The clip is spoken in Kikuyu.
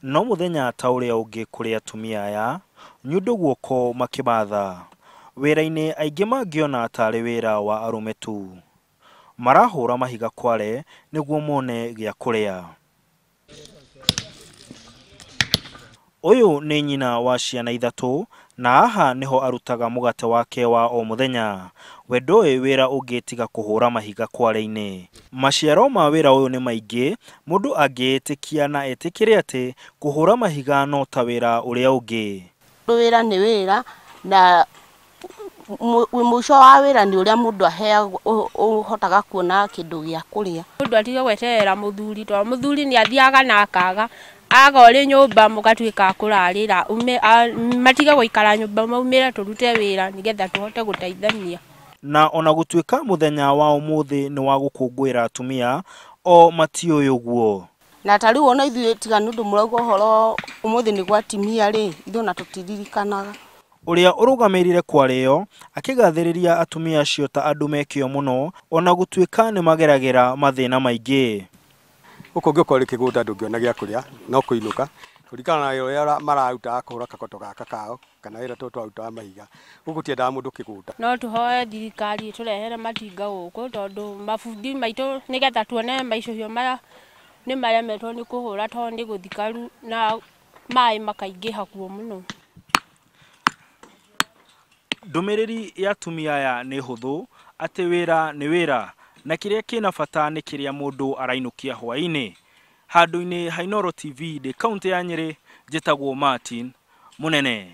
No mũthenya ta ũrĩa ũngĩ kũrĩ atumia aya, nyundo guoko makĩmatha. Wĩra-inĩ aingĩ mangĩona tarĩ wĩra wa arũme tu. Marahũra mahiga kware nĩguo mone gĩa kũrĩa. Ũyũ nĩ nyina wa ciana ithatũ na haha nĩho arutaga mũgate wake wa o mũthenya. We ndoĩ wĩra ũngĩ tiga kũhũra mahiga kware-inĩ. Maciaro ma wĩra ũyũ nĩ maingĩ, mũndũ angĩĩtĩkia na etĩkĩre atĩ kũhũra mahiga no ta wĩra ũrĩa ũngĩ. Wĩra nĩ wĩra na mũico wa wĩra nĩ ũrĩa mũndũ aheagwo ũhotaga kuona kĩndũ gĩa kũrĩa. Mũndũ atige gweterera mũthuri tondũ mũthuri nĩ athiaga na akaga aga ũrĩ nyũmba mũgatuĩka a kũrarĩra matige gũikara nyũmba maumĩre tũrute wĩra nĩgetha tũhote gũteithania. Na ona gũtuĩka mũthenya wa ũmũthĩ nĩ wa gũkũngũĩra atumia, o matiũĩ ũguo. Na ta rĩu ona ithuĩ tiga nĩ ũndũ mũrauga ũhoro ũmũthĩ nĩ gwa atumia rĩ, ithuĩ ona tũtiririkanaga. Ũrĩa ũrũgamĩrĩire kware ĩyo akĩgathĩrĩria atumia acio ta andũ me kĩo mũno ona gũtuĩka nĩ mageragĩra mathĩna maingĩ. Gũkũ ũngĩkorwo ũrĩ kĩgũnda ndũngĩona gĩa kũrĩa no kũinũka kũringana na wĩra ũrĩa mararuta kũhũra kagoto gaka kao kana wĩra tũtũ twarutaga mahiga. Gũkũ tiendaga mũndũ kĩgũnda. No tũhoe thirikari ĩtũrehere matinga gũkũ tondũ mabundi maitũ nĩgetha tuone maicũhio maya nĩ maremetwo nĩ kũhũra tondũ nĩ gũthikaru na maĩ makaingĩha kuo mũno. Ndũmĩrĩri ya atumia aya nĩ hũthũ atĩ wĩra nĩ wĩra na kĩrĩa kĩna bata nĩ kĩrĩa mũndũ arainũkia hwaĩ-inĩ. Handũ-inĩ ha Inooro TV ndĩ kaũntĩ ya Nyĩrĩ, njĩtagwo Martin Mũnene.